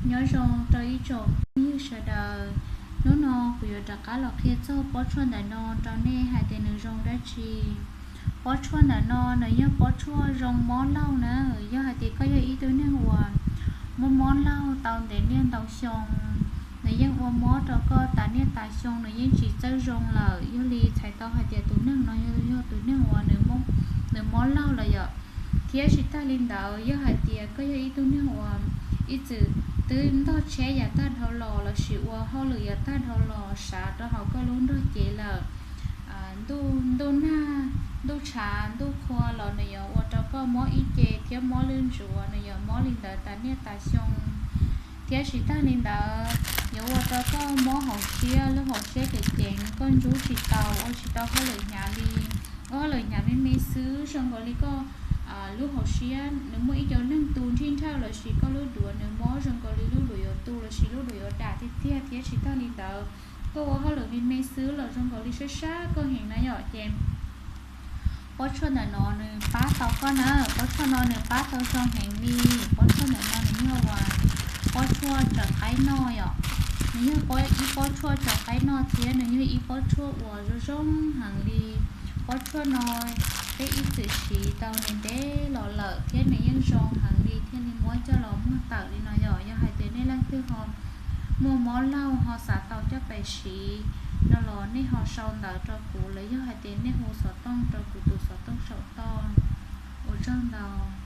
Nyob zoo rau ib tsoom phooj ywg sawv daws. Hnub no kuv yuav rov qab los qhia txog pob tshuaj ntawm no rau nej hais tias nws zoo dab tsi. Pob tshuaj ntawm no nws yog pob tshuaj zoo mob laug na. Yog hais tias koj yog ib tug neeg uas mob mob laug tau ntev niaj ntau xyoo, nws yeej ua mob rau koj tas niaj tas xyoo, nws yeej tsis txawj zoo lawm. Yog li txhais tau hais tias tus neeg no yog, yog tus neeg uas nws mob, nws mob laug lawm yom. Thiab tsis tag li ntawd, yog hais tias koj yog ib tug neeg uas ib txwm twb ntog tsheb yav tag dhau los lossis ua hauj lwm yav tag dhau los sav rau hauv koj lub nrog cev lawm, ntuj, ntuj nag, ntuj tshav, ntuj qhua los nws yuav ua rau koj mob ib ce thiab mob lwj ntsuav, nws yuav mob li ntawd tas niaj tas xyoo. Thiab tsis tag li ntawd, yuav ua rau koj mob hauv siab, lub hauv siab ceev ceev, koj ntsub tsis tau, ua tsis tau hauj lwm hnyav li, ua hauj lwm hnyav me me xwb, zoo nkaus li koj lub hauv siab nws muaj ib co neeg tu nrhij nrhawj lossis koj lub duav nws mob zoo nkaus li lub duav yuav tu lossis lub duav yuav dam tiag tiag. Thiab tsis tag li ntawd, koj ua hauj lwm me me xwb los zoo nkaus li sab sab koj heev na yom, ces pob tshuaj ntawm no nws pab tau koj na. Pob tshuaj no nws pab tau zoo heev li. Pob tshuaj ntawm no nws yog uas pob tshuaj tsaws qaib noj yom. Nws yog ib pob tshuaj tsaws qaib noj thiab nws yog ib pob tshuaj uas zoo zoo heev li. Pob tshuaj no peb ib txwm siv tau ntev ntev los lawm thiab nws yeej zoo heev li thiaj li muab coj los muag tawm li no yom. Yog hais tias nej leej twg ho muaj mob laug ho xav tau coj pes siv no los nej ho sau ntawv rau kuv los yog hais tias nej hu xov tooj rau kuv tus xov tooj saum toj. Ua tsaug ntau.